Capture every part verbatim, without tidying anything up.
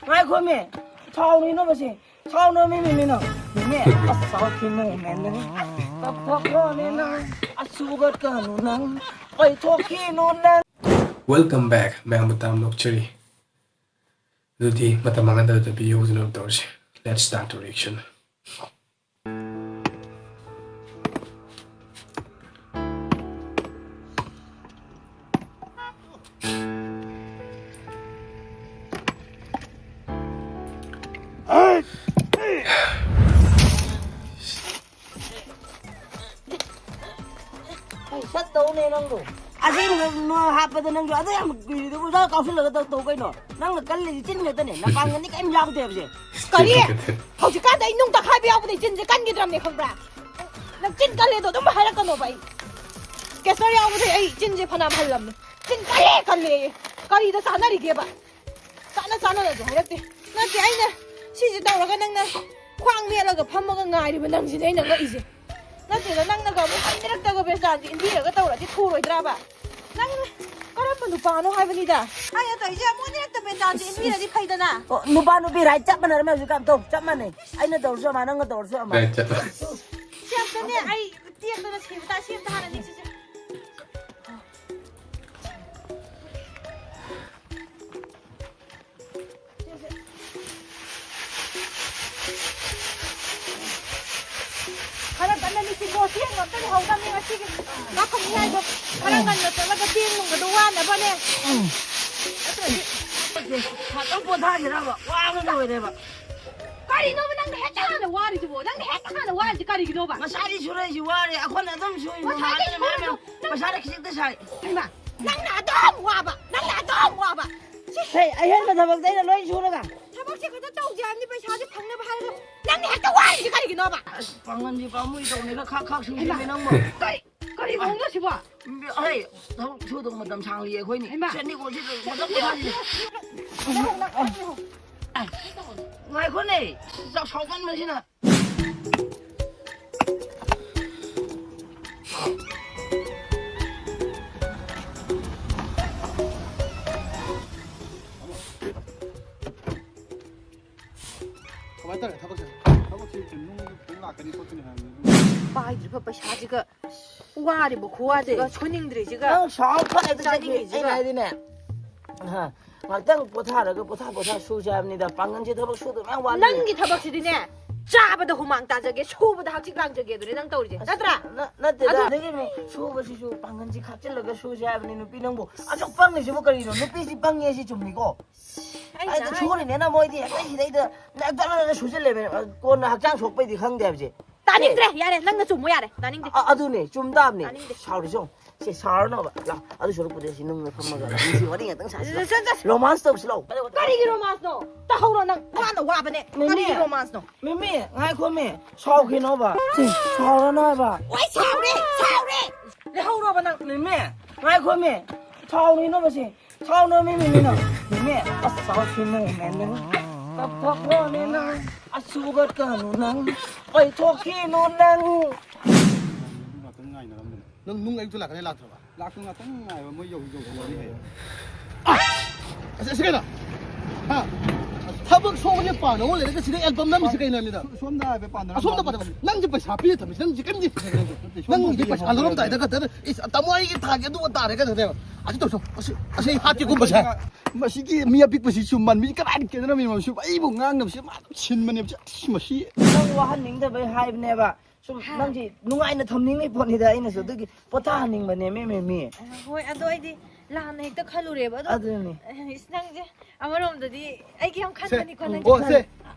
ꯉꯥꯏꯈꯣꯃꯤ꯫ ꯁꯥꯎꯅꯤꯅꯣ ꯃꯁꯤ꯫ ꯁꯥꯎꯅꯣ ꯃꯤ, ꯃꯤ, ꯃꯤ, ꯅꯪ꯫ ꯃꯤꯅꯦ꯫ ꯑꯁ, ꯁꯥꯎꯈꯤꯅꯨ, ꯃꯦꯟꯗꯅ꯫ ꯀꯞꯊꯣꯛꯈ꯭ꯔꯣꯅꯦ ꯅꯪ꯫ ꯑꯁꯨꯒꯠꯀꯅꯨ ꯅꯪ꯫ ꯄꯩꯊꯣꯛꯈꯤꯅꯨ ꯅꯪ꯫ Welcome back, ꯃꯌꯥꯝꯕꯨ ꯇꯥꯝ ꯅꯣꯛꯆꯔꯤ꯫ ꯑꯗꯨꯗꯤ ꯃꯇꯝ ꯃꯥꯡꯍꯟꯗꯕꯤꯗ video ꯍꯧꯖꯤꯟꯅꯕ ꯇꯧꯔꯁꯤ꯫ Let's start the reaction. ꯑꯩ ꯁꯠꯇꯧꯅꯦ ꯅꯪꯗꯣ꯫ ꯑꯁꯦꯡꯕ ꯍꯥꯞꯄꯗ ꯅꯪꯁꯨ ꯑꯗꯨ ꯌꯥꯝ ꯀꯨꯏꯔꯤꯗꯨꯕꯨ ꯁꯠ ꯀꯥꯎꯁꯤꯜꯂꯒ ꯇꯧ, ꯇꯧ ꯀꯩꯅꯣ? ꯅꯪꯅ ꯀꯜꯂꯤꯁꯤ ꯆꯤꯟ ꯈꯛꯇꯅꯦ, ꯅꯄꯥꯡꯒꯜꯗꯤ ꯀꯩꯝ ꯌꯥꯎꯗꯦ ꯍꯥꯏꯕꯁꯦ꯫ ꯀꯔꯤ? ꯍꯧꯖꯤꯛꯀꯥꯟꯗ ꯑꯩ ꯅꯨꯡ ꯇꯛꯈꯥꯏꯕ ꯌꯥꯎꯕꯗꯩ ꯆꯤꯟꯁꯦ ꯀꯟꯈꯤꯗ꯭ꯔꯕꯅꯦ, ꯈꯪꯕ꯭ꯔꯥ? ꯅꯪ ꯆꯤꯟ ꯀꯜꯂꯦꯗꯣ ꯑꯗꯨꯝ ꯍꯥꯏꯔꯛꯀꯅꯣꯕ꯫ ꯑꯩ ꯀꯦꯁꯔ ꯌꯥꯎꯕꯗꯩ ꯑꯩ ꯆꯤꯟꯁꯦ ꯐꯅꯌꯥꯝ ꯍꯜꯂꯝꯅꯦ꯫ ꯆꯤꯟ ꯀꯜꯂꯦ, ꯀꯜꯂꯦꯌꯦ꯫ ꯀꯔꯤꯗ ꯆꯥꯟꯅꯔꯤꯒꯦꯕ? ꯆꯥꯟꯅ ꯆꯥꯟꯅꯅꯁꯨ ꯍꯥꯏꯔꯛꯇꯦ꯫ ꯅꯠꯇꯦ, ꯑꯩꯅ ꯁꯤꯁꯦ ꯇꯧꯔꯒ ꯅꯪꯅ ꯈ꯭ꯋꯥꯡ ꯅꯦꯠꯂꯒ ꯐꯝꯃꯒ ꯉꯥꯏꯔꯤꯕ ꯅꯪꯁꯤꯅꯦ ꯑꯩꯅ ꯉꯛꯏꯁꯦ꯫ ꯅꯠꯇꯦꯗ, ꯅꯪꯅꯒ ꯑꯃꯨꯛ ꯃꯩ ꯃꯔꯛꯇꯒ ꯕꯦꯁꯇꯥꯟꯁꯦ ꯏꯟꯕꯤꯔꯒ ꯇꯧꯔꯗꯤ ꯊꯨꯔꯣꯏꯗ꯭ꯔꯕ? ꯅꯪ ꯀꯔꯝꯕ ꯅꯨꯄꯥꯅꯣ ꯍꯥꯏꯕꯅꯤꯗ? ꯑꯩꯅ ꯇꯧꯔꯤꯁꯦ ꯑꯃꯨꯛ ꯃꯩ ꯃꯔꯛꯇ ꯕꯦꯁꯇꯥꯟꯁꯦ ꯏꯟꯕꯤꯔꯗꯤ ꯐꯩꯗꯅ꯫ ꯑꯣ, ꯅꯨꯄꯥ ꯅꯨꯄꯤ right ꯆꯞ ꯃꯥꯟꯅꯔꯝꯃꯦ ꯍꯧꯖꯤꯛꯀꯥꯟ꯫ ꯇꯧ, ꯆꯞ ꯃꯥꯟꯅꯩ꯫ ꯑꯩꯅ ꯇꯧꯔꯁꯨ ꯑꯃ, ꯅꯪꯅ ꯇꯧꯔꯁꯨ ꯑꯃ꯫ Right ꯆꯠꯄ꯫ ꯁꯤ ꯑꯝꯇꯅꯦ, ꯑꯩ ꯇꯦꯛꯇꯅ ꯁꯤꯕ ꯇꯥ-, ꯁꯤ ꯑꯝꯇ ꯍꯥꯟꯅ ꯅꯤꯛꯁꯤꯁꯦ꯫ ꯈꯔ ꯀꯟꯅ ꯅꯤꯛꯁꯤꯀꯣ, ꯆꯦꯡ ꯑꯝꯇ ꯂꯩꯍꯧꯗꯕꯅꯤ ꯉꯁꯤꯒꯤ ꯉꯥ ꯐꯪꯅꯤ ꯍꯥꯏꯗꯣ꯫ ꯈꯔ ꯉꯟꯅ ꯆꯠꯂꯒ ꯆꯦꯡ ꯅꯨꯡꯒꯗꯣ ꯋꯥꯅꯕꯅꯦ꯫ ꯅꯠꯇ꯭ꯔꯗꯤ ꯉꯥꯛꯇꯪ ꯄꯣꯊꯥꯁꯤꯔꯕ? ꯋꯥꯕꯅ ꯂꯣꯏꯔꯦꯕ꯫ ꯀꯔꯤꯅꯣꯕ ꯅꯪꯅ ꯍꯦꯛꯇ ꯍꯥꯟꯅ ꯋꯥꯔꯤꯗꯨꯕꯣ? ꯅꯪꯅ ꯍꯦꯛꯇ ꯍꯥꯟꯅ ꯋꯥꯔꯤꯁꯤ ꯀꯔꯤꯒꯤꯅꯣꯕ? ꯉꯁꯥꯏꯗꯤ ꯁꯨꯔꯛꯏꯁꯤ ꯋꯥꯔꯦ, ꯑꯩꯈꯣꯏꯅ ꯑꯗꯨꯝ ꯁꯨꯔꯤꯅꯣ꯫ ꯉꯁꯥꯏꯗꯤ ꯃꯥꯅ ꯁꯨꯔꯤꯗꯣ ꯃꯥꯅ ꯅꯪ ꯄꯩꯁꯥꯗ ꯈꯤꯖꯤꯛꯇ ꯁꯥꯏ꯫ ꯍꯩꯃꯥ, ꯅꯪꯅ ꯑꯗꯨꯝ ꯋꯥꯕ, ꯅꯪꯅ ꯑꯗꯨꯝ ꯋꯥꯕ꯫ ꯁꯤ ꯍꯦ, ꯑꯍꯦꯟꯕ ꯊꯕꯛꯇ ꯑꯩꯅ ꯂꯣꯏ ꯁꯨꯔꯒ꯫ ꯊꯕꯛꯁꯦ ꯈꯛꯇ ꯇꯧꯁꯦ ꯍꯥꯏꯕꯅꯤ, ꯄꯩꯁꯥꯁꯦ ꯐꯪꯅꯕ ꯍꯥꯏꯔꯒ ꯅꯪꯅ ꯍꯦꯛꯇ ꯋꯥꯔꯤꯁꯦ ꯀꯔꯤꯒꯤꯅꯣꯕ? ꯑꯁ, ꯄꯥꯡꯒꯜꯁꯦ ꯄꯥꯝꯃꯨꯏ ꯇꯧꯅꯦ, ꯈꯛ, ꯈꯛ, ꯈꯛ ꯁꯨꯏꯅꯦ ꯍꯩꯃꯥ, ꯅꯪꯕꯣ꯫ ꯀꯔꯤ, ꯀꯔꯤ ꯃꯑꯣꯡꯅꯣ ꯁꯤꯕꯣ? ꯍꯩ, ꯊꯕꯛ ꯁꯨꯗꯧ ꯃꯇꯝ ꯁꯥꯡꯂꯤ ꯑꯩꯈꯣꯏꯅꯤ꯫ ꯍꯩꯃꯥ꯫ ꯁꯦꯟꯗꯤ ꯀꯣꯟꯁꯤ ꯃꯇꯝ ꯄꯣꯊꯥꯁꯤ꯫ ꯉꯥꯏꯈꯣꯅꯦ, ꯆꯥꯛ ꯁꯥꯎꯃꯟꯕꯁꯤꯅ꯫ ꯀꯃꯥꯏꯅ ꯇꯧꯔꯦ ꯊꯕꯛꯁꯦ? ꯊꯕꯛꯁꯦ ꯅꯨꯡ ꯅꯨꯡ ꯂꯥꯛꯀꯅꯤ ꯈꯣꯠꯀꯅꯤ ꯍꯥꯏꯕꯅꯤ ꯑꯗꯨꯝ꯫ ꯄꯥꯏꯗ꯭ꯔꯤꯕ ꯄꯩꯁꯥꯁꯤꯒ, ꯋꯥꯔꯤꯕ ꯈꯨꯋꯥꯁꯤꯒ, ꯁꯨꯅꯤꯡꯗ꯭ꯔꯤꯁꯤꯒ, ꯅꯪ ꯁꯥꯎ ꯐꯔꯦ ꯑꯗꯨꯗꯤ꯫ ꯆꯥꯅꯤꯡꯉꯤꯁꯤꯒ꯫ ꯑꯩꯅ ꯍꯥꯏꯗꯤꯅꯦ, ꯍꯥ, ꯉꯥꯛꯇꯪ ꯄꯣꯊꯥꯔꯒ ꯄꯣꯊꯥ ꯄꯣꯊꯥ ꯁꯨꯁꯦ ꯍꯥꯏꯕꯅꯤꯗ꯫ ꯄꯥꯡꯒꯜꯁꯦ ꯊꯕꯛ ꯁꯨꯗꯕ ꯃꯌꯥꯝ ꯋꯥꯠꯂꯤ꯫ ꯅꯪꯒꯤ ꯊꯕꯛꯁꯤꯗꯤꯅꯦ, ꯆꯥꯕꯗ ꯍꯨꯃꯥꯡ ꯇꯥꯖꯒꯦ, ꯁꯨꯕꯗ ꯍꯛꯆꯤꯛ ꯂꯥꯡꯖꯒꯦ ꯑꯗꯨꯅꯦ ꯅꯪ ꯇꯧꯔꯤꯁꯦ, ꯅꯠꯇ꯭ꯔꯥ? ꯅ-, ꯅꯠꯇꯦꯗ꯫ ꯑꯗꯨ ꯑꯗꯒꯤ ꯑꯃꯨꯛ ꯁꯨꯕꯁꯤꯁꯨ ꯄꯥꯡꯒꯜꯁꯤ ꯈꯥꯛꯆꯤꯜꯂꯒ ꯁꯨꯁꯦ ꯍꯥꯏꯕꯅꯤ꯫ ꯅꯨꯄꯤ ꯅꯪꯕꯨ ꯑꯁꯨꯛ ꯄꯪꯉꯤꯁꯤꯕꯨ ꯀꯔꯤꯅꯣ? ꯅꯨꯄꯤꯁꯤ ꯄꯪꯉꯦ ꯁꯤ ꯆꯨꯝꯃꯤꯀꯣ꯫ ꯑꯩꯅ ꯑꯩꯗ ꯍꯥꯏ- ꯁꯨꯔꯤꯅꯦꯅ ꯃꯣꯏꯗꯤ ꯍꯦꯛꯇ ꯁꯤꯗꯩꯗ ꯅꯦꯛꯇꯅ ꯁꯨꯖꯜꯂꯦꯕ꯫ ꯀꯣꯟꯅ ꯍꯛꯆꯥꯡ ꯁꯣꯛꯄꯩꯗꯤ ꯈꯪꯗꯦ ꯍꯥꯏꯕꯁꯦ꯫ ꯇꯥꯅꯤꯡꯗ꯭ꯔꯦ, ꯌꯥꯔꯦ, ꯅꯪꯅ ꯆꯨꯝꯃꯣ, ꯌꯥꯔꯦ, ꯇꯥꯅꯤꯡꯗꯦ꯫ ꯑ-, ꯑꯗꯨꯅꯦ, ꯆꯨꯝ ꯇꯥꯕꯅꯦ꯫ ꯇꯥꯅꯤꯡꯗꯦ꯫ ꯁꯥꯎꯔꯤꯁꯦ ꯌꯦꯡꯉꯣ꯫ ꯁꯦ, ꯁꯥꯎꯔꯅꯣꯕ꯫ ꯂꯥ, ꯑꯗꯨ ꯁꯔꯨꯛꯄꯨꯗꯤ ꯑꯁꯤ ꯅꯨꯡꯗ ꯐꯝꯃꯒ ꯅꯨꯡꯁꯤ ꯋꯥꯔꯤ ꯉꯥꯛꯇꯪ ꯁꯥꯁꯤ ꯂꯥꯎ꯫ ꯆꯠ, ꯆꯠ, ꯆꯠ꯫ ꯔꯣꯃꯥꯟꯁ ꯇꯧꯁꯤ ꯂꯥꯎ꯫ ꯀꯔꯤꯒꯤ ꯔꯣꯃꯥꯟꯁꯅꯣ? ꯇꯧꯍꯧꯔꯣ ꯅꯪ, ꯋꯥꯅ ꯋꯥꯕꯅꯦ꯫ ꯃꯤꯃꯤ, ꯀꯔꯤ ꯔꯣꯃꯥꯟꯁꯅꯣ? ꯃꯤꯃꯤ, ꯉꯥꯏꯈꯣꯃꯤ꯫ ꯁꯥꯎꯈꯤꯅꯣꯕ꯫ ꯁꯤ, ꯁꯥꯎꯔꯅꯣ ꯍꯥꯏꯕ꯫ ꯋꯥꯏ ꯁꯥꯎꯔꯦ, ꯁꯥꯎꯔꯦ꯫ ꯂꯩꯍꯧꯔꯣꯕ ꯅꯪ꯫ ꯃꯤꯃꯤ, ꯉꯥꯏꯈꯣꯃꯤ꯫ ꯁꯥꯎꯈꯤꯅꯣꯕ ꯁꯤ꯫ ꯁꯥꯎꯅꯣ ꯃꯤꯃꯤ, ꯃꯤꯅ꯫ ꯃꯤꯃꯤ, ꯑꯁ, ꯁꯥꯎꯈꯤꯅꯣ, ꯃꯤꯃꯤ꯫ ꯀꯞꯊꯣꯛꯈ꯭ꯔꯣꯅꯦ ꯅꯪ꯫ ꯑꯁ, ꯐꯨꯒꯠꯀꯅꯨ ꯅꯪ꯫ ꯄꯩꯊꯣꯛꯈꯤꯅꯨ ꯅꯪ꯫ ꯉꯥꯛꯇꯪ ꯉꯥꯏꯅꯔꯝꯕꯅꯦ꯫ ꯅꯪ ꯅꯨꯡ ꯑꯌꯨꯛꯇ ꯂꯥꯛꯀꯅꯤ ꯂꯥꯛꯇ꯭ꯔꯕ? ꯂꯥꯛꯇꯣ ꯉꯥꯛꯇꯪ ꯉꯥꯏꯕ, ꯃꯣꯏ ꯌꯧ-, ꯌꯧꯔꯛꯑꯅꯤ ꯍꯥꯏꯌꯦ꯫ ꯑꯁ, ꯑꯁꯤ ꯀꯩꯅꯣ? ꯍꯥ? ꯊꯕꯛ ꯁꯨꯕꯁꯦ ꯄꯥꯝꯗꯕ ꯂꯩꯔꯒ ꯁꯤꯗ ꯑꯦꯜꯕꯝ ꯅꯝꯃꯤꯁꯤ ꯀꯩꯅꯣ ꯍꯥꯏꯕꯅꯤꯗ? ꯁꯣꯝꯗ ꯍꯥꯏꯐꯦꯠ ꯄꯥꯟꯗꯔꯝꯕ ꯑꯁꯣꯝꯗ ꯃꯥꯜꯂꯦ꯫ ꯄꯥꯟꯗꯔꯝꯕ꯫ ꯅꯪꯁꯦ ꯄꯩꯁꯥ ꯄꯤꯔ ꯊꯝꯃꯤꯁꯤ, ꯅꯪꯁꯦ ꯀꯔꯤꯝꯗꯤ ꯅꯠꯇꯦ, ꯁꯣꯝꯗ ꯅꯪꯒꯤꯗꯤ ꯄꯩꯁꯥ ꯌꯦꯡꯍꯧꯗ꯭ꯔꯗꯤ꯫ ꯂꯧꯔꯝꯗꯥꯏꯗ ꯈꯛꯇ, ꯏꯁ, ꯇꯥꯃꯣ ꯑꯩꯒꯤ ꯊꯥꯒꯤ ꯑꯗꯨ ꯇꯥꯔꯦ ꯀꯩꯅꯣ ꯇꯧꯋꯦꯕ꯫ ꯑꯁꯤ ꯇꯧꯁꯣ꯫ ꯑꯁꯤ, ꯑꯁꯤ ꯑꯩ ꯍꯥꯠꯀꯦ ꯀꯨꯝꯕꯁꯦ꯫ ꯃꯁꯤꯒꯤ ꯃꯤ ꯑꯄꯤꯛꯄꯁꯤ ꯆꯨꯝꯃꯟ ꯃꯤ ꯀꯗꯥꯏꯗ ꯀꯦꯟꯅꯔꯝꯃꯤꯅꯣ? ꯁꯤ ꯑꯩꯕꯨ ꯉꯥꯡꯅꯕꯁꯤ ꯃꯥ ꯑꯗꯨꯝ ꯁꯤꯟꯕꯅꯦꯕ꯫ ꯑꯁ, ꯃꯁꯤ꯫ ꯅꯪ ꯋꯥꯍꯟꯅꯤꯡꯗꯕꯩ ꯍꯥꯏꯕꯅꯦꯕ꯫ ꯁꯨꯝ ꯍꯥ꯫ ꯅꯪꯁꯤ ꯅꯨꯡꯉꯥꯏꯅ ꯊꯝꯅꯤꯡꯉꯤ ꯄꯣꯠꯅꯤꯗ, ꯑꯩꯅꯁꯨ ꯑꯗꯨꯒꯤ ꯄꯣꯊꯥꯍꯟꯅꯤꯡꯕꯅꯦ, ꯃꯦ, ꯃꯦ, ꯃꯦ꯫ ꯑ, ꯍꯣꯏ, ꯑꯗꯣ ꯑꯩꯗꯤ ꯂꯥꯟꯅ ꯍꯦꯛꯇ ꯈꯜꯂꯨꯔꯦꯕ꯫ ꯑꯗꯣ, ꯑꯗꯨꯅꯤ꯫ ꯑ, ꯏꯁ, ꯅꯪꯁꯦ ꯑꯃꯔꯣꯝꯗꯗꯤ ꯑꯩꯒꯤ ꯌꯥꯝ ꯁꯦ, ꯈꯟꯕꯅꯤꯀꯣ, ꯅꯪꯁꯦ꯫ ꯑꯣ, ꯁꯦ꯫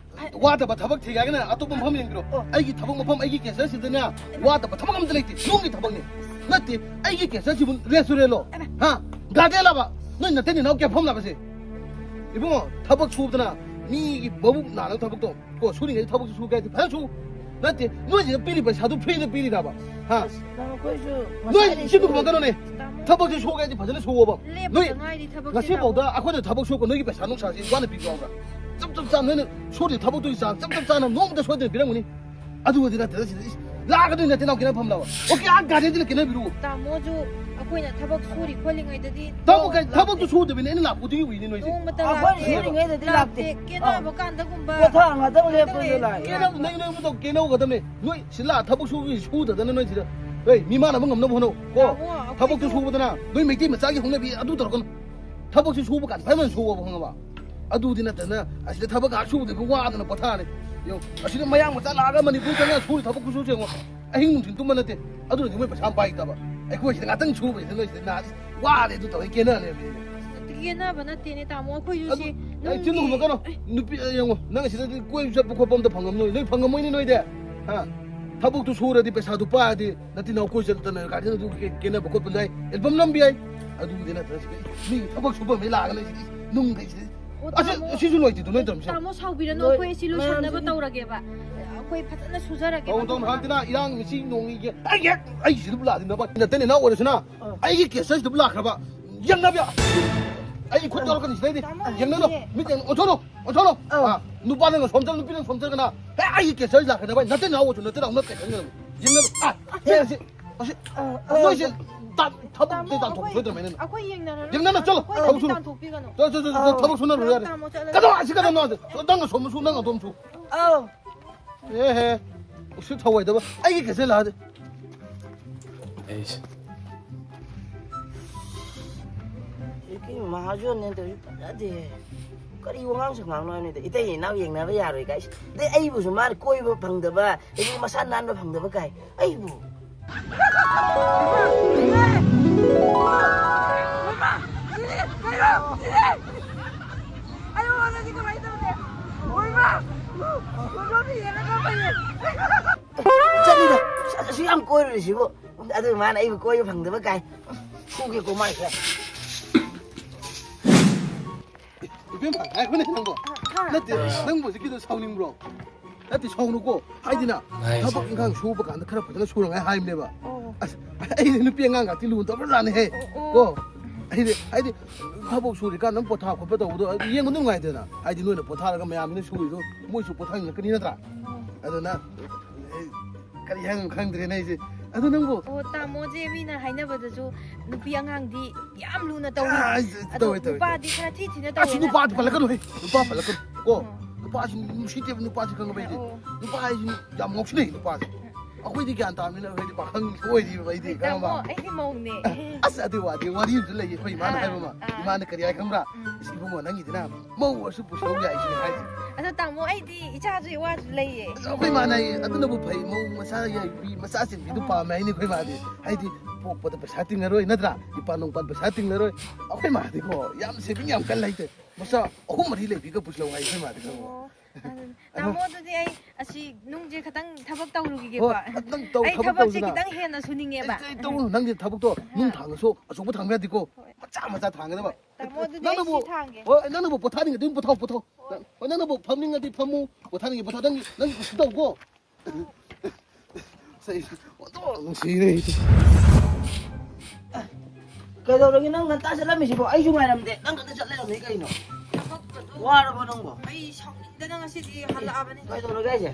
ꯋꯥꯗꯕ ꯊꯕꯛ ꯊꯤꯒꯦ ꯍꯥꯏꯔꯒꯅ ꯑꯇꯣꯞꯄ ꯃꯐꯝ ꯌꯦꯡꯕꯤꯔꯣ꯫ ꯑꯣ꯫ ꯑꯩꯒꯤ ꯊꯕꯛ ꯃꯐꯝ, ꯑꯩꯒꯤ ꯀꯦꯟꯁꯔꯁꯤꯗꯅꯦ, ꯋꯥꯗꯕ ꯊꯕꯛ ꯑꯝꯇ ꯂꯩꯇꯦ꯫ ꯅꯣꯡꯒꯤ ꯊꯕꯛꯅꯤ꯫ ꯅꯠꯇꯦ, ꯑꯩꯒꯤ ꯀꯦꯟꯁꯔꯁꯤꯕꯨ ꯔꯦꯁꯇꯨꯔꯦꯟꯂꯣ? ꯍꯥ? ꯒꯥꯔꯗꯦꯟꯂꯕ? ꯅꯣꯏ ꯅꯇꯩ ꯅꯅꯥꯎ ꯀꯦꯐꯝꯂꯕ ꯁꯦ? ꯏꯕꯨꯡꯉꯣ, ꯊꯕꯛ ꯁꯨꯕꯗꯅ ꯃꯤꯒꯤ ꯃꯕꯨꯛ ꯅꯥꯅꯕ ꯊꯕꯛꯇꯣ꯫ ꯀꯣ, ꯁꯨꯔꯤꯉꯩꯗ ꯊꯕꯛꯁꯨ ꯁꯨꯒꯦ ꯍꯥꯏꯗꯤ ꯐꯖꯅ ꯁꯨ꯫ ꯅꯠꯇꯦ, ꯅꯣꯏꯁꯤꯗ ꯄꯤꯔꯤ ꯄꯩꯁꯥꯗꯣ ꯐ꯭ꯔꯤꯗ ꯄꯤꯔꯤꯔꯕ? ꯍꯥ? ꯅꯪ ꯑꯩꯈꯣꯏꯁꯨ ꯅꯣꯏ ꯉꯁꯥꯏꯗꯩ ꯏꯁꯤꯡꯗꯨ ꯁꯨꯔꯤ꯫ ꯈꯨꯝꯃꯛꯀꯅꯨꯅꯦ꯫ ꯇꯥꯃꯣ꯫ ꯊꯕꯛꯁꯨ ꯁꯨꯒꯦ ꯍꯥꯏꯗꯤ ꯐꯖꯅ ꯁꯨꯑꯣꯕ꯫ ꯂꯦꯞꯄꯗ ꯅꯣꯏ ꯉꯥꯏꯔꯤ ꯊꯕꯛꯁꯦ, ꯉꯁꯤꯐꯥꯎꯗ ꯇꯥꯃꯣ꯫ ꯑꯩꯈꯣꯏꯅ ꯊꯕꯛ ꯁꯨꯔꯛꯄ ꯅꯣꯏꯒꯤ ꯄꯩꯁꯥ ꯅꯨꯡꯁꯥꯁꯤ ꯋꯥꯅ ꯄꯤꯕ ꯌꯥꯎꯕ꯭ꯔꯥ? ꯆꯞ ꯆꯞ ꯆꯥꯅ ꯅꯣꯏꯅ ꯁꯨꯔꯤ ꯊꯕꯛꯇꯨꯒꯤ ꯆꯥꯡ ꯆꯞ ꯆꯞ ꯆꯥꯅ ꯅꯣꯡꯃꯇ ꯁꯣꯏꯗꯅ ꯄꯤꯔꯝꯒꯅꯤ꯫ ꯑꯗꯨꯒꯗꯤ ꯅꯠꯇꯦꯗ ꯁꯤꯗ ꯏꯁ ꯂꯥꯛꯀꯗꯣꯏ ꯅꯠꯇꯦ ꯅꯥꯎ ꯀꯤꯅ ꯐꯝꯂꯕ꯫ ꯑꯣꯀꯦ, ꯑꯥ ꯒꯥꯔꯗꯦꯟꯁꯤꯅ ꯀꯤꯅꯕꯤꯔꯨ꯫ ꯇꯥꯃꯣꯁꯨ ꯑꯩꯈꯣꯏꯅ ꯊꯕꯛ ꯁꯨꯔꯤ ꯈꯣꯠꯂꯤꯉꯩꯗꯗꯤ ꯊꯕꯛ ꯀꯩ-, ꯊꯕꯛꯇꯨ ꯁꯨꯗꯕꯤꯅꯤ ꯑꯩꯅ ꯂꯥꯛꯄꯗꯒꯤ ꯎꯏꯅꯤ ꯅꯣꯏꯁꯦ꯫ ꯅꯣꯡꯃꯇ ꯑꯩꯈꯣꯏ ꯂꯥꯛꯇꯦ꯫ ꯁꯨꯔꯤꯉꯩꯗꯗꯤ ꯂꯥꯛꯇꯦ꯫ ꯂꯥꯛꯇꯦ꯫ ꯀꯦꯅꯕ ꯑꯥ꯫ ꯀꯥꯟꯗꯒꯨꯝꯕ ꯄꯣꯊꯥ ꯉꯥꯛꯇꯪ ꯂꯦꯞꯄꯗ ꯂꯥꯛꯑꯦ꯫ ꯀꯦꯅꯕ, ꯅꯪ, ꯅꯪ ꯃꯇꯧ ꯀꯦꯅꯧꯒꯗꯕꯅꯦ꯫ ꯅꯣꯏ ꯁꯤꯗ ꯂꯥꯛꯑ ꯊꯕꯛ ꯁꯨꯕꯤ ꯁꯨꯗꯗꯅ ꯅꯣꯏ ꯁꯤꯗ꯫ ꯍꯣꯏ, ꯃꯤꯃꯥꯟꯅꯕ ꯉꯝꯅꯕ ꯍꯣꯠꯅꯧ꯫ ꯀꯣ? ꯇꯥꯃꯣ, ꯑꯩꯈꯣꯏꯁꯨ ꯊꯕꯛꯇꯨ ꯁꯨꯕꯗꯅ ꯅꯣꯏ ꯃꯩꯇꯩ ꯃꯆꯥꯒꯤ ꯍꯧꯅꯕꯤ ꯑꯗꯨ ꯇꯧꯔꯛꯀꯅꯨ꯫ ꯊꯕꯛꯁꯤ ꯁꯨꯕ ꯀꯥꯟꯗ ꯐꯖꯅ ꯁꯨꯑꯣꯕ, ꯈꯪꯉꯕ? ꯑꯗꯨꯗꯤ ꯅꯠꯇꯅ ꯑꯁꯤꯗ ꯊꯕꯛ ꯉꯥꯏꯍꯥꯛ ꯁꯨꯕꯗꯒꯤ ꯋꯥꯗꯅ ꯄꯣꯊꯥꯔꯦ꯫ ꯌꯦꯡꯉꯣ, ꯑꯁꯤꯗ ꯃꯌꯥꯡ ꯃꯆꯥ ꯂꯥꯛꯑꯒ ꯃꯅꯤꯄꯨꯔ ꯆꯪꯉꯒ ꯁꯨꯔꯤ ꯊꯕꯛ ꯈꯨꯁꯨꯁꯦ ꯌꯦꯡꯉꯣ꯫ ꯑꯍꯤꯡ ꯅꯨꯡꯊꯤꯟ ꯇꯨꯝꯕ ꯅꯠꯇꯦ꯫ ꯑꯗꯨꯅꯗꯤ ꯃꯣꯏ ꯄꯩꯁꯥ ꯄꯥꯏꯇꯕ꯫ ꯑꯩꯈꯣꯏ ꯁꯤꯗ ꯉꯥꯛꯇꯪ ꯁꯨꯕꯁꯤꯗ ꯅꯣꯏ ꯁꯤꯗ ꯅꯥ-, ꯋꯥꯔꯦ ꯑꯗꯨ ꯇꯧꯔꯦ, ꯀꯦꯅ ꯂꯩꯔꯝꯃꯦ꯫ ꯀꯦꯅꯕ ꯅꯠꯇꯦꯅꯦ, ꯇꯥꯃꯣ, ꯑꯩꯈꯣꯏꯁꯨ ꯑꯗꯨ, ꯁꯤ ꯑꯩ ꯆꯤꯟ ꯅꯨꯡꯒꯤ ꯍꯨꯝꯃꯛꯀꯅꯨ꯫ ꯅꯨꯄꯤ, ꯑ, ꯌꯦꯡꯉꯣ, ꯅꯪ ꯑꯁꯤꯗꯗꯤ ꯀꯣꯏꯕ ꯆꯠꯄ ꯈꯣꯠꯄ ꯑꯝꯇ ꯐꯪꯉꯝꯃꯣꯏ, ꯅꯣꯏ ꯐꯪꯉꯝꯃꯣꯏꯅꯦ ꯅꯣꯏꯗꯤ꯫ ꯍꯥ? ꯊꯕꯛꯇꯨ ꯁꯨꯔꯗꯤ, ꯄꯩꯁꯥꯗꯨ ꯄꯥꯏꯔꯗꯤ, ꯅꯠꯇꯦ, ꯅꯥꯎ ꯀꯣꯏ ꯆꯠꯇꯅ ꯒꯥꯔꯗꯦꯟ ꯑꯗꯨ ꯀꯦ-, ꯀꯦꯅꯕ ꯈꯣꯠꯄ ꯂꯩ, ꯑꯦꯜꯕꯝ ꯅꯝꯕ ꯌꯥꯏ꯫ ꯑꯗꯨꯕꯨꯗꯤ ꯅꯠꯇꯅ ꯁꯤꯗ ꯃꯤ ꯊꯕꯛ ꯁꯨꯐꯝ ꯍꯦꯛ ꯂꯥꯛꯑꯒ ꯂꯩꯁꯤꯗꯤ, ꯅꯨꯡ ꯂꯩꯁꯤꯗꯤ꯫ ꯑꯣ, ꯑꯁꯤ, ꯇꯥꯃꯣ, ꯑꯁꯤꯁꯨ ꯂꯣꯏꯗꯦꯗꯣ ꯅꯣꯏ ꯇꯧꯔꯤꯁꯦ꯫ ꯇꯥꯃꯣ, ꯁꯥꯎꯕꯤꯔꯅꯨ, ꯂꯣꯏ-, ꯑꯩꯈꯣꯏ ꯑꯁꯤ ꯂꯣꯏꯁꯟꯅꯕ ꯃꯌꯥꯝꯁꯤꯗꯤ ꯇꯧꯔꯒꯦꯕ꯫ ꯑꯩꯈꯣꯏ ꯐꯖꯅ ꯁꯨꯖꯔꯒꯦꯕ꯫ ꯇꯧ, ꯇꯧ, ꯍꯥꯟꯅ ꯇꯤꯅ ꯏꯔꯥꯡ ꯉꯁꯤ ꯅꯣꯡꯃꯒꯤ ꯑꯩꯒꯤ ꯍꯦꯛ ꯑꯩꯒꯤꯁꯤꯗ ꯂꯥꯛꯑꯗꯤ ꯅꯕ ꯅꯠꯇꯦꯅꯦ, ꯅꯅꯥꯎ ꯑꯣꯏꯔꯁꯨꯅ ꯑꯥ꯫ ꯑꯩꯒꯤ ꯀꯦꯁꯔꯁꯤꯗ ꯂꯥꯛꯈ꯭ꯔꯕ ꯌꯦꯡꯅꯕ꯫ ꯑꯩ ꯈꯨꯠ ꯇꯧꯔꯛꯀꯅꯤ ꯁꯤꯗꯩꯗꯤ꯫ ꯇꯥꯃꯣ, ꯌꯦꯡꯅꯕ꯫ ꯂꯩꯌꯦ꯫ ꯃꯤꯠ ꯌꯦꯡ-, ꯑꯣꯟꯊꯣꯛꯂꯣ, ꯑꯣꯟꯊꯣꯛꯂꯣ꯫ ꯑꯥ꯫ ꯑꯥ, ꯅꯨꯄꯥꯅ ꯁꯣꯝ ꯆꯠꯂ, ꯅꯨꯄꯤꯅ ꯁꯣꯝ ꯆꯠꯂꯒꯅ, "ꯍꯦ, ꯑꯩꯒꯤ ꯀꯦꯁꯔꯁꯤ ꯂꯥꯛꯈ꯭ꯔꯕ ꯅꯠꯇꯦ, ꯅꯅꯥꯎ ꯑꯣꯏꯔꯁꯨ ꯅꯠꯇꯦ, ꯅꯅꯥꯎ ꯅꯠꯇꯦ, ꯌꯦꯡꯅꯕ꯫ ꯑꯥ, ꯍꯦ, ꯑꯁꯤ, ꯑꯁꯤ, ꯑꯥ, ꯑꯥ꯫ ꯅꯣꯏꯁꯦ ꯇꯥꯟ-, ꯊꯕꯛ ꯇꯥꯃꯣ, ꯇꯧ ꯇꯥꯟꯊꯣꯛꯄ ꯑꯩꯈꯣꯏ, ꯁꯣꯏꯗ꯭ꯔꯃꯦꯅ꯫ ꯑꯩꯈꯣꯏ ꯌꯦꯡꯅꯔꯔꯣꯏ꯫ ꯌꯦꯡꯅꯔꯣ, ꯆꯠꯂꯣ, ꯑꯩꯈꯣꯏ ꯊꯕꯛ ꯁꯨꯅ꯫ ꯇꯥꯟꯊꯣꯛꯄꯤꯒꯅꯨ꯫ ꯆꯠꯂꯣ, ꯆꯠꯂꯣ, ꯆꯠꯂꯣ, ꯑꯥ꯫ ꯊꯕꯛ ꯁꯨꯅꯔꯨꯔꯣ ꯌꯥꯔꯦ꯫ ꯇꯥꯃꯣ, ꯆꯠꯂꯁꯤ꯫ ꯀꯩꯅꯣ, ꯑꯁꯤ ꯀꯩꯅꯣ, ꯅꯪꯅ ꯁꯣꯝ ꯁꯨ, ꯅꯪ ꯑꯗꯣꯝ ꯁꯨ꯫ ꯑꯧ꯫ ꯑꯦꯍꯦ, ꯎꯁꯤꯠ ꯊꯧꯑꯣꯏꯗꯕ꯫ ꯑꯩꯒꯤ ꯀꯦꯁꯦꯠ ꯂꯥꯛꯑꯗꯤ꯫ ꯑꯩꯁ꯫ ꯍꯧꯖꯤꯛꯀꯤ ꯃꯍꯥꯖꯣꯟꯅꯦꯅ ꯇꯧꯔꯤꯁꯤ ꯐꯖꯗꯦꯍꯦ꯫ ꯀꯔꯤ ꯋꯥꯉꯥꯡ ꯁꯉꯥꯡꯅꯣ ꯍꯥꯏꯕꯅꯤꯗ꯫ ꯏꯇꯩ ꯏꯅꯥꯎ ꯌꯦꯡꯅꯕ ꯌꯥꯔꯣꯏ ꯀꯥꯏꯁꯤ꯫ ꯑꯗꯩ ꯑꯩꯕꯨꯁꯨ ꯃꯥꯅ ꯀꯣꯏꯕ ꯐꯪꯗꯕ, ꯑꯗꯒꯤ ꯃꯁꯥ ꯅꯥꯟꯕ ꯐꯪꯗꯕ ꯀꯥꯏ꯫ ꯑꯩꯕꯨ꯫ ꯆꯠꯂꯤꯗ꯫ ꯑꯁꯨꯛ ꯌꯥꯝ ꯀꯣꯏꯔꯨꯔꯤꯁꯤꯕꯨ꯫ ꯑꯗꯨ ꯃꯥꯅ ꯑꯩꯕꯨ ꯀꯣꯏꯕ ꯐꯪꯗꯕ ꯀꯥꯏ꯫ ꯐꯨꯒꯦꯀꯣ ꯃꯥꯏꯁꯦ꯫ ꯏꯕꯦꯝꯃ, ꯉꯥꯏꯈꯣꯅꯦ ꯅꯪꯕꯣ꯫ ꯍꯥ? ꯅꯠꯇꯦ, ꯅꯪꯕꯨ ꯍꯧꯖꯤꯛꯀꯤꯗꯣ ꯁꯥꯎꯅꯤꯡꯕ꯭ꯔꯣ? ꯅꯠꯇꯦ, ꯁꯥꯎꯅꯨꯀꯣ꯫ ꯍꯥꯏꯗꯤꯅ, ꯉꯥꯏꯁꯦ꯫ ꯊꯕꯛ ꯏꯪꯈꯥꯡ ꯁꯨꯕ ꯀꯥꯟꯗ ꯈꯔ ꯐꯖꯅ ꯁꯨꯔꯉꯥꯏ ꯍꯥꯏꯕꯅꯦꯕ꯫ ꯑꯣ꯫ ꯑꯁ, ꯑꯩꯗꯤ ꯅꯨꯄꯤ ꯑꯉꯥꯡꯒꯇꯤ ꯂꯨꯅ ꯇꯧꯕꯖꯥꯠꯅꯤꯍꯦ꯫ ꯑꯣ, ꯑꯣ꯫ ꯀꯣ? ꯑꯩꯗꯤ, ꯑꯩꯗꯤ ꯊꯕꯛ ꯁꯨꯔꯤꯀꯥꯟꯗ ꯑꯗꯨꯝ ꯄꯣꯊꯥ ꯈꯣꯠꯄ ꯇꯧꯕꯗꯣ ꯑꯗꯨ ꯌꯦꯡꯕꯗ ꯅꯨꯡꯉꯥꯏꯗꯅ꯫ ꯍꯥꯏꯗꯤ ꯅꯣꯏꯅ ꯄꯣꯊꯥꯔꯒ ꯃꯌꯥꯝꯁꯤꯅ ꯁꯨꯔꯤꯗꯣ ꯃꯣꯏꯁꯨ ꯄꯣꯊꯥꯅꯤꯡꯉꯛꯀꯅꯤ ꯅꯠꯇ꯭ꯔꯥ? ꯑꯣ꯫ ꯑꯗꯨꯅ, ꯑꯩ ꯀꯔꯤ ꯍꯥꯏꯅꯣ ꯈꯪꯗ꯭ꯔꯦꯅꯦ ꯑꯩꯁꯦ꯫ ꯑꯗꯨ ꯅꯪꯕꯨ ꯑꯣ, ꯇꯥꯃꯣꯁꯦ ꯃꯤꯅ ꯍꯥꯏꯅꯕꯗꯁꯨ ꯅꯨꯄꯤ ꯑꯉꯥꯡꯗꯤ ꯌꯥꯝ ꯂꯨꯅ ꯇꯧꯋꯤ꯫ ꯑꯥ, ꯑꯗꯣ ꯇꯧꯋꯦ, ꯇꯧꯋꯦ, ꯅꯨꯄꯥꯗꯤ ꯈꯔ ꯊꯤ ꯊꯤꯅ ꯑꯁ, ꯇꯧꯋꯦꯅ꯫ ꯅꯨꯄꯥꯗꯤ ꯄꯜꯂꯛꯀꯅꯨ ꯍꯦ, ꯅꯨꯄꯥ ꯄꯜꯂꯛꯀꯅꯨ ꯀꯣ. ꯑꯣ. ꯅꯨꯄꯥꯁꯤ ꯅꯨꯡꯁꯤꯠꯇꯦꯕ, ꯅꯨꯄꯥꯁꯤ ꯈꯪꯉꯕ ꯑꯩꯗꯤ. ꯑꯣ. ꯅꯨꯄꯥ ꯍꯥꯏꯁꯤ ꯌꯥꯝ ꯉꯥꯎꯁꯤꯟꯅꯩ ꯅꯨꯄꯥꯁꯦ. ꯑꯩꯈꯣꯏꯗꯤ ꯒ꯭ꯌꯥꯟ ꯇꯥꯕꯅꯤꯅ ꯑꯩꯈꯣꯏꯗꯤ ꯄꯥꯈꯪ ꯑꯣꯏꯔꯤꯕ ꯑꯩꯗꯤ, ꯇꯥꯃꯣ, ꯈꯪꯉꯕ? ꯑꯩꯗꯤ ꯃꯧꯅꯦ꯫ ꯑꯁ, ꯑꯗꯨ ꯋꯥꯗꯤ ꯋꯥꯔꯤ ꯑꯃꯁꯨ ꯂꯩꯌꯦ ꯑꯩꯈꯣꯏ ꯏꯃꯥꯅ ꯑꯥ, ꯍꯥꯏꯕ ꯑꯃ. ꯑꯥ. ꯏꯃꯥꯅ ꯀꯔꯤ ꯍꯥꯏ ꯈꯪꯕ꯭ꯔꯥ? ꯎꯝ. "ꯏꯁ, ꯏꯕꯨꯡꯉꯣ, ꯅꯪꯒꯤꯗꯤꯅ ꯃꯧ ꯑꯣꯏꯔꯁꯨ ꯄꯨꯁꯜꯂꯧ ꯌꯥꯏ" ꯁꯤꯅ ꯍꯥꯏꯁꯦ. ꯑꯗꯣ ꯇꯥꯃꯣ, ꯑꯩꯗꯤ ꯏꯆꯥꯁꯨ ꯏꯋꯥꯁꯨ ꯂꯩꯌꯦ꯫ ꯑꯩꯈꯣꯏ ꯏꯃꯥꯅ ꯍꯥꯏꯌꯦ, "ꯑꯗꯨꯅꯕꯨ ꯐꯩ, ꯃꯧ ꯃꯆꯥ ꯌꯥꯏꯕꯤ, ꯃꯆꯥ ꯆꯦꯟꯕꯤꯗꯨ ꯄꯥꯝꯃꯦ" ꯍꯥꯏꯅꯤ ꯑꯩꯈꯣꯏ ꯃꯥꯗꯤ. ꯍꯥꯏꯗꯤ ꯄꯣꯛꯄꯗ ꯄꯩꯁꯥ ꯇꯤꯡꯉꯔꯣꯏ, ꯅꯠꯇ꯭ꯔꯥ? ꯏꯄꯥ ꯅꯣꯡꯄꯥꯟ ꯄꯩꯁꯥ ꯇꯤꯡꯉꯔꯣꯏ. ꯑꯩꯈꯣꯏ ꯃꯥꯗꯤꯀꯣ ꯌꯥꯝ ꯁꯦꯚꯤꯡ ꯌꯥꯝ ꯀꯜꯂ ꯍꯥꯏꯇꯦ. ꯃꯆꯥ ꯑꯍꯨꯝ ꯃꯔꯤ ꯂꯩꯕꯤꯒ ꯄꯨꯁꯜꯂꯧ ꯍꯥꯏ ꯑꯩꯈꯣꯏ ꯃꯥꯗꯤ, ꯈꯪꯉꯕ? ꯑꯣ, ꯑꯗꯨꯅꯤ꯫ ꯇꯥꯃꯣ, ꯑꯗꯨꯗꯤ ꯑꯩ ꯑꯁꯤ ꯅꯨꯡꯁꯦ ꯈꯤꯇꯪ ꯊꯕꯛ ꯇꯧꯔꯨꯈꯤꯒꯦꯀꯣ꯫ ꯍꯣꯏ, ꯈꯤꯇꯪ ꯇꯧ, ꯑꯩ ꯊꯕꯛ ꯊꯕꯛꯁꯦ ꯇꯧꯗꯅ. ꯈꯤꯇꯪ ꯍꯦꯟꯅ ꯁꯨꯅꯤꯡꯉꯦꯕ꯫ ꯑꯦ, ꯑꯦ, ꯇꯧꯔꯨꯅꯨ, ꯅꯪꯗꯤ ꯊꯕꯛꯇꯣ ꯅꯨꯡ ꯊꯥꯡꯉꯁꯨ ꯑꯆꯧꯕ ꯊꯥꯡꯕ ꯌꯥꯗꯦꯀꯣ. ꯍꯣꯏ. ꯃꯆꯥ ꯃꯆꯥ ꯊꯥꯡꯒꯗꯕ. ꯇꯥꯃꯣ, ꯑꯗꯨꯗꯤ ꯑꯩ ꯅꯪꯅꯕꯨ, ꯁꯤ ꯊꯥꯡꯒꯦ꯫ ꯍꯣꯏ, ꯅꯪꯅꯕꯨ ꯄꯣꯊꯥꯅꯤꯡꯉꯗꯤ ꯑꯗꯨꯝ ꯄꯣꯊꯥꯎ, ꯄꯣꯊꯥꯎ. ꯍꯣꯏ, ꯅꯪꯅꯕꯨ ꯐꯝꯅꯤꯡꯉꯗꯤ ꯐꯝꯃꯨ, ꯄꯣꯊꯥꯅꯤꯡꯉꯗꯤ ꯄꯣꯊꯥꯎ. ꯅꯪꯒꯤ, ꯅꯪꯒꯤ ꯀꯨꯁꯤ ꯇꯧꯀꯣ. ꯁꯦ, ꯑꯣꯟꯊꯣꯛ ꯅꯨꯡꯁꯤꯔꯦ ꯑꯩꯗꯤ. ꯀꯩꯗꯧꯔꯒꯦ? ꯅꯪ ꯉꯟꯇꯥ ꯆꯠꯂꯝꯃꯤꯁꯤꯕꯣ? ꯑꯩꯁꯨ ꯉꯥꯏꯔꯝꯗꯦ, ꯅꯪ ꯉꯟꯇ ꯆꯠ ꯂꯩꯔꯝꯃꯤ ꯀꯩꯅꯣ? ꯊꯕꯛꯀꯗꯣ ꯋꯥꯔꯕꯣ ꯅꯪꯕꯣ? ꯑꯩ ꯁꯥꯎꯅꯤꯡꯗꯅ ꯉꯁꯤꯗꯤ ꯍꯜꯂꯛꯑꯕꯅꯤ꯫ ꯀꯩꯗꯧꯔꯒꯦ ꯍꯥꯏꯁꯦ?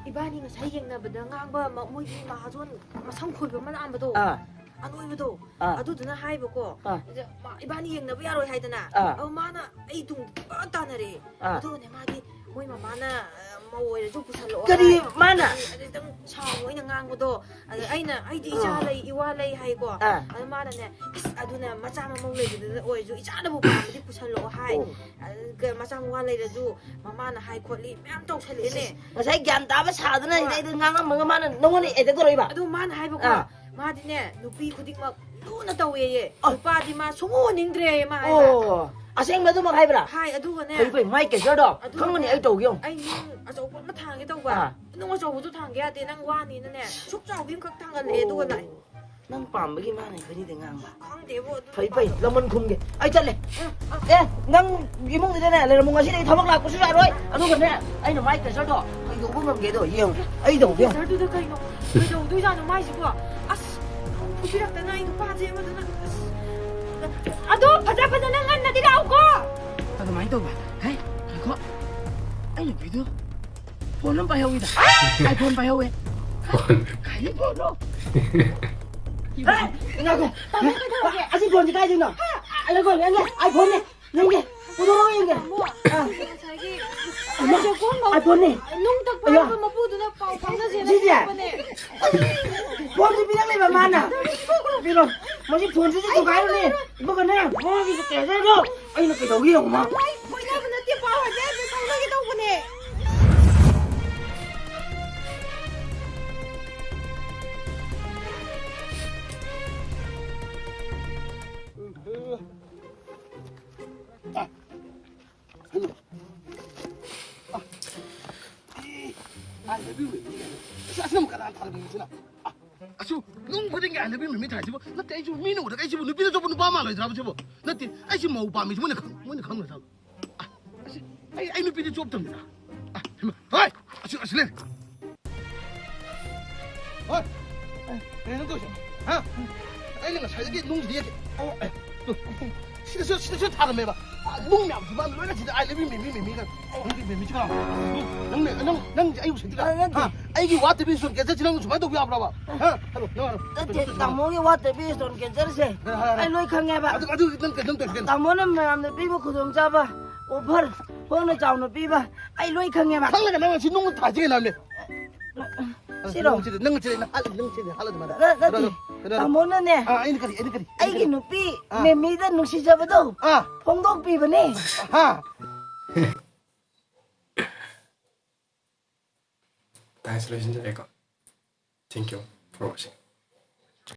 ꯏꯕꯥꯅꯤ ꯉꯁꯥꯏ ꯌꯦꯡꯅꯕꯗ ꯉꯥꯡꯕ ꯑꯃ, ꯃꯣꯏꯒꯤ ꯃꯍꯥꯖꯣꯟ ꯃꯁꯝ ꯈꯣꯏꯕ ꯑꯃ ꯂꯥꯛꯑꯝꯕꯗꯣ, ꯑꯥ. ꯑꯅꯣꯏꯕꯗꯣ, ꯑꯥ. ꯑꯗꯨꯗꯨꯅ ꯍꯥꯏꯕꯀꯣ. ꯑꯥ. ꯑꯗ ꯃꯥ, ꯏꯕꯥꯅꯤ ꯌꯦꯡꯅꯕ ꯌꯥꯔꯣꯏ ꯍꯥꯏꯗꯅ. ꯑꯥ. ꯑꯗꯣ ꯃꯥꯅ ꯑꯩ ꯇꯨꯡꯗ ꯄꯨꯔꯥ ꯇꯥꯟꯅꯔꯦ. ꯑꯥ. ꯑꯗꯨꯒꯅꯦ ꯃꯥꯗꯤ ꯃꯣꯏ ꯃꯃꯥꯅ, ꯑ, ꯃꯧ ꯑꯣꯏꯔꯁꯨ ꯄꯨꯁꯜꯂꯛꯑꯣ ꯀꯔꯤ ꯍꯥꯏ. ꯃꯥꯅ? ꯑꯗꯨ ꯈꯤꯇꯪ ꯁꯥꯎꯕ ꯑꯣꯏꯅ ꯉꯥꯡꯕꯗꯣ. ꯑꯗ ꯑꯩꯅ, "ꯑꯩꯗꯤ ꯏꯆꯥ ꯑꯥ. ꯂꯩ, ꯏꯋꯥ ꯂꯩ" ꯍꯥꯏꯀꯣ. ꯑꯥ. ꯑꯗ ꯃꯥꯅꯅꯦ, "ꯏꯁ, ꯑꯗꯨꯅ ꯃꯆꯥ ꯃꯃꯧ ꯂꯩꯕꯗꯨꯗ ꯑꯣꯏꯔꯁꯨ ꯏꯆꯥꯅꯕꯨ ꯄꯥꯝꯃꯗꯤ ꯄꯨꯁꯜꯂꯛꯑꯣ" ꯍꯥꯏ. ꯑꯣ. ꯑꯗꯨꯒ ꯃꯆꯥ ꯃꯋꯥ ꯂꯩꯔꯁꯨ ꯃꯃꯥꯅ ꯍꯥꯏ ꯈꯣꯠꯂꯤ ꯃꯌꯥꯝ ꯇꯧꯁꯜꯂꯛꯑꯦꯅꯦ. ꯉꯁꯥꯏ ꯒ꯭ꯌꯥꯟ ꯇꯥꯕ ꯁꯥꯗꯅ ꯍꯣꯏ. ꯁꯤꯗ ꯑꯩꯗ ꯉꯥꯡꯉꯝꯃꯒ ꯃꯥꯅ ꯅꯪꯉꯣꯟꯗ ꯑꯦꯇꯦꯛ ꯇꯧꯔꯛꯏꯕ? ꯑꯗꯨ ꯃꯥꯅ ꯍꯥꯏꯕꯀꯣ, ꯑꯥ. ꯃꯥꯗꯤꯅꯦ ꯅꯨꯄꯤ ꯈꯨꯗꯤꯡꯃꯛ ꯂꯨꯅ ꯇꯧꯋꯦꯌꯦ. ꯑ. ꯅꯨꯄꯥꯗꯤ ꯃꯥ ꯁꯨꯡꯎ ꯎꯅꯤꯡꯗ꯭ꯔꯦꯌꯦ ꯃꯥ ꯍꯥꯏꯕ. ꯑꯣ, ꯑꯁꯦꯡꯕ ꯑꯗꯨꯃꯛ ꯍꯥꯏꯕ꯭ꯔꯥ? ꯍꯥꯏ, ꯑꯗꯨꯒꯅꯦ. ꯐꯩ ꯐꯩ, ꯃꯥꯏ ꯀꯦꯟꯁꯔꯗꯣ ꯑꯗꯨꯒꯅꯦ, ꯈꯪꯉꯅꯤ, ꯑꯩ ꯇꯧꯒꯦ ꯌꯦꯡꯉꯨ. ꯑꯩ ꯅꯨꯡ ꯑꯆꯧꯕ ꯑꯃ ꯊꯥꯡꯒꯦ ꯇꯧꯕ. ꯑꯥ. ꯅꯨꯡ ꯑꯆꯧꯕꯗꯨ ꯊꯥꯡꯒꯦ ꯌꯥꯗꯦ, ꯅꯪ ꯋꯥꯅꯤꯅꯅꯦ. ꯁꯨꯛ ꯆꯥꯎꯕꯤ ꯑꯃꯈꯛ ꯊꯥꯡꯒꯠꯂꯛꯑꯦ, ꯑꯗꯨꯒ ꯂꯥꯛꯑꯦ. ꯅꯪ ꯄꯥꯝꯕꯒꯤ ꯃꯥꯅ ꯑꯩꯈꯣꯏꯅꯤꯗ ꯉꯥꯡꯕ. ꯈꯪꯗꯦꯕꯣ, ꯑꯗꯨ ꯐꯩ ꯐꯩ, ꯅꯨꯄꯥꯗꯣ. ꯂꯃꯟ ꯈꯨꯝꯒꯦ. ꯑꯩ ꯆꯠꯂꯦ. ꯑꯦ, ꯅꯪ ꯏꯃꯨꯡꯗꯨꯗꯅꯦ ꯂꯩꯔꯝꯃꯨ, ꯉꯁꯤꯗꯤ ꯑꯩ ꯊꯕꯛ ꯂꯥꯛꯄꯁꯨ ꯌꯥꯔꯣꯏ. ꯑꯗꯨꯒꯅꯦ, ꯑꯩꯅ ꯃꯥꯏ ꯀꯦꯟꯁꯔꯗꯣ ꯀꯩꯗꯧꯕ ꯉꯝꯒꯦꯗꯣ ꯌꯦꯡꯉꯨ. ꯑꯩ ꯇꯧꯒꯦ ꯌꯦꯡꯉꯨ. ꯀꯦꯟꯁꯔꯗꯨꯗ ꯀꯩꯅꯣ ꯀꯩꯗꯧꯗꯣꯏꯖꯥꯠꯅꯣ ꯃꯥꯏꯁꯤꯕꯣ? ꯑꯁ, ꯐꯨꯕꯤꯔꯛꯇꯅ ꯑꯩ ꯅꯨꯄꯥꯁꯦ ꯑꯃꯗꯨꯅ. ꯑꯁ, ꯑꯗꯣ ꯐꯖ ꯐꯖꯅ ꯉꯟꯅꯗꯤ ꯂꯥꯛꯎꯀꯣ. ꯑꯗꯨꯃꯥꯏꯅ ꯇꯧꯕ. ꯍꯦ, ꯉꯥꯏꯈꯣ. ꯑꯩ ꯅꯨꯄꯤꯗꯣ ꯐꯣꯟ ꯑꯃ ꯄꯥꯏꯍꯧꯋꯤꯗ. ꯑꯥꯏꯐꯣꯟ ꯄꯥꯏꯍꯧꯋꯦ. ꯀꯔꯤ ꯐꯣꯟꯅꯣ? ꯍꯦ, ꯉꯥꯏꯈꯣ꯫ ꯇꯥꯃꯣ, ꯀꯩꯗꯧꯔꯒꯦ? ꯑꯁꯤ ꯐꯣꯟꯁꯤ ꯀꯥꯏꯗꯩꯅꯣ? ꯑ, ꯉꯥꯏꯈꯣ, ꯉꯥꯏꯈꯣ, ꯑꯥꯏꯐꯣꯟꯅꯦ꯫ ꯌꯦꯡꯒꯦ, ꯄꯨꯊꯣꯔꯛꯑꯣ ꯌꯦꯡꯒꯦ꯫ ꯇꯥꯃꯣ, ꯑꯥ꯫ ꯉꯁꯥꯏꯒꯤ ꯑꯃ, ꯆꯦꯀꯣꯟ ꯃ-, ꯑꯥꯏꯐꯣꯟꯅꯦ꯫ ꯅꯨꯡ ꯇꯛꯄ ꯑꯌꯥ꯫ ꯍꯥꯏꯕ ꯃꯄꯨꯗꯨꯅ ꯄꯥꯎ ꯐꯥꯎꯅꯁꯦꯅ ꯁꯤꯁꯦ? ꯇꯧꯔꯛꯄꯅꯦ꯫ ꯐꯣꯟꯁꯤ ꯄꯤꯔꯛꯂꯦꯕ ꯃꯥꯅ꯫ ꯄꯤꯔꯣ꯫ ꯃꯁꯤ ꯐꯣꯟꯁꯤꯁꯨ ꯊꯨꯒꯥꯏꯔꯨꯅꯦ꯫ ꯑꯗꯨꯒꯅꯦ, ꯃꯥꯒꯤꯁꯨ ꯀꯩ ꯍꯥꯏꯗꯣꯏꯅꯣ? ꯑꯩꯅ ꯀꯩꯗꯧꯒꯦ ꯌꯦꯡꯉꯨ ꯃꯥ꯫ ꯑꯩ ꯀꯣꯏꯅꯕ ꯅꯠꯇꯦ, ꯄꯥꯎ ꯍꯥꯏꯕ ꯌꯥꯗꯦ, ꯐꯥꯎꯅꯒꯦ ꯇꯧꯕꯅꯦ꯫ ꯑꯁ, ꯑꯁꯤꯅ ꯑꯃꯨꯛ ꯀꯅꯥꯅ ꯊꯥꯔꯝꯃꯤꯅꯣ ꯁꯤꯅ? ꯑꯁꯤꯕꯨ ꯅꯨꯡ ꯈꯨꯗꯤꯡꯒꯤ "I love you ꯃꯤꯃꯤ" ꯊꯥꯏꯁꯤꯕꯨ? ꯅꯠꯇꯦ, ꯑꯩꯁꯨ ꯃꯤꯅ ꯎꯔꯒ ꯑꯩꯁꯤꯕꯨ ꯅꯨꯄꯤꯗ ꯆꯣꯞꯄ ꯅꯨꯄꯥ ꯃꯥꯜꯂꯣꯏꯗ꯭ꯔꯕ ꯁꯤꯕꯨ? ꯅꯠꯇꯦ, ꯑꯩꯁꯤ ꯃꯧ ꯄꯥꯝꯃꯤꯁꯤ ꯃꯣꯏꯅ ꯈꯪ-, ꯃꯣꯏꯅ ꯈꯪꯉꯣꯏꯗ꯭ꯔꯕ? ꯑ, ꯑꯁꯤ, ꯑꯩ, ꯑꯩ ꯅꯨꯄꯤꯗ ꯆꯣꯞꯇꯕꯅꯤꯗ꯫ ꯑ, ꯍꯩꯃꯥ, ꯍꯣꯏ! ꯑꯁꯤ, ꯑꯁꯤ ꯂꯩꯔꯦ꯫ ꯍꯣꯏ! ꯀꯩꯅꯣ ꯇꯧꯔꯤꯁꯦ? ꯍꯥ? ꯑꯩꯅ ꯉꯁꯥꯏꯗꯒꯤ ꯅꯨꯡꯁꯤꯗ ꯌꯦꯛꯀꯦ꯫ ꯑꯣ, ꯑꯦ, ꯇꯨ꯫ ꯁꯤꯗꯁꯨ, ꯁꯤꯗꯁꯨ ꯊꯥꯔꯝꯃꯦꯕ꯫ ꯑ, ꯅꯨꯡ ꯃꯌꯥꯝꯁꯤ ꯃꯥꯅ ꯂꯣꯏꯅ ꯁꯤꯗ "I love you ꯃꯤꯃꯤ, ꯃꯤꯃꯤ" ꯀꯥꯏꯅ꯫ ꯅꯪꯗꯤ ꯃꯤꯃꯤꯁꯤ ꯀꯅꯥꯅꯣ? ꯅꯪ, ꯅꯪ, ꯅꯪ, ꯅꯪ ꯑꯩꯕꯨ ꯎꯁꯤꯠꯇ꯭ꯔꯤꯔꯥ? ꯑ, ꯅꯠꯇꯦ꯫ ꯍꯥ? ꯑꯩꯒꯤ ꯋꯥꯠꯇꯕꯤ ꯁꯣꯟ ꯀꯦꯟꯁꯔꯁꯤ ꯅꯪ ꯁꯨꯃꯥꯏꯅ ꯇꯧꯕ ꯌꯥꯕ꯭ꯔꯕ? ꯍꯥ? ꯍꯜꯂꯣ, ꯅꯪ ꯍꯜꯂꯣ꯫ ꯅꯠꯇꯦ, ꯀꯩꯅꯣ ꯇꯧꯁꯤ, ꯇꯥꯃꯣꯒꯤ ꯋꯥꯠꯇꯕꯤ ꯁ꯭ꯇꯣꯟ ꯀꯦꯟꯁꯔꯁꯦ ꯍꯥꯏꯔꯣ, ꯍꯥꯏꯔꯣ꯫ ꯑꯩ ꯂꯣꯏ ꯈꯪꯉꯦꯕ꯫ ꯑꯗꯨ, ꯑꯗꯨ ꯅꯪ ꯀꯩꯅꯣ ꯇꯧꯁꯤ ꯀꯩꯅꯣ? ꯇꯥꯃꯣꯅ ꯃꯌꯥꯝꯅ ꯄꯤꯕ ꯈꯨꯗꯣꯡꯆꯥꯕ, ꯑꯣꯐꯔ, ꯍꯣꯡꯅ ꯆꯥꯎꯅ ꯄꯤꯕ, ꯑꯩ ꯂꯣꯏ ꯈꯪꯉꯦꯕ꯫ ꯈꯪꯂꯒ ꯅꯪ ꯉꯁꯤ ꯅꯨꯡ ꯊꯥꯏꯁꯤ ꯀꯩꯅꯣ ꯍꯥꯏꯕꯅꯦ? ꯁꯤꯔꯣ? ꯅꯪ ꯁꯤꯗꯤ, ꯅꯪ ꯁꯤꯗꯤ, ꯍꯥꯠꯂ-, ꯅꯪ ꯁꯤꯗꯤ ꯍꯥꯠꯂꯗꯤ ꯃꯥꯅ꯫ ꯅ-, ꯅꯠꯇꯦ꯫ ꯀꯩꯅꯣ, ꯀꯩꯅꯣ, ꯇꯥꯃꯣꯅꯅꯦ, ꯑꯥ, ꯑꯩꯅ ꯀꯔꯤ, ꯑꯩꯅ ꯀꯔꯤ, ꯑꯩꯅ ꯑꯩꯒꯤ ꯀꯔꯤ? ꯅꯨꯄꯤ ꯑꯥ꯫ ꯃꯦꯃꯤꯗ ꯅꯨꯡꯁꯤꯖꯕꯗꯣ ꯑꯥ꯫ ꯐꯣꯡꯗꯣꯛꯄꯤꯕꯅꯦ꯫ ꯍꯥ? ꯇꯥꯏꯁ ꯂꯣꯏꯁꯤꯟꯖꯔꯦꯀꯣ꯫ Thank you for watching.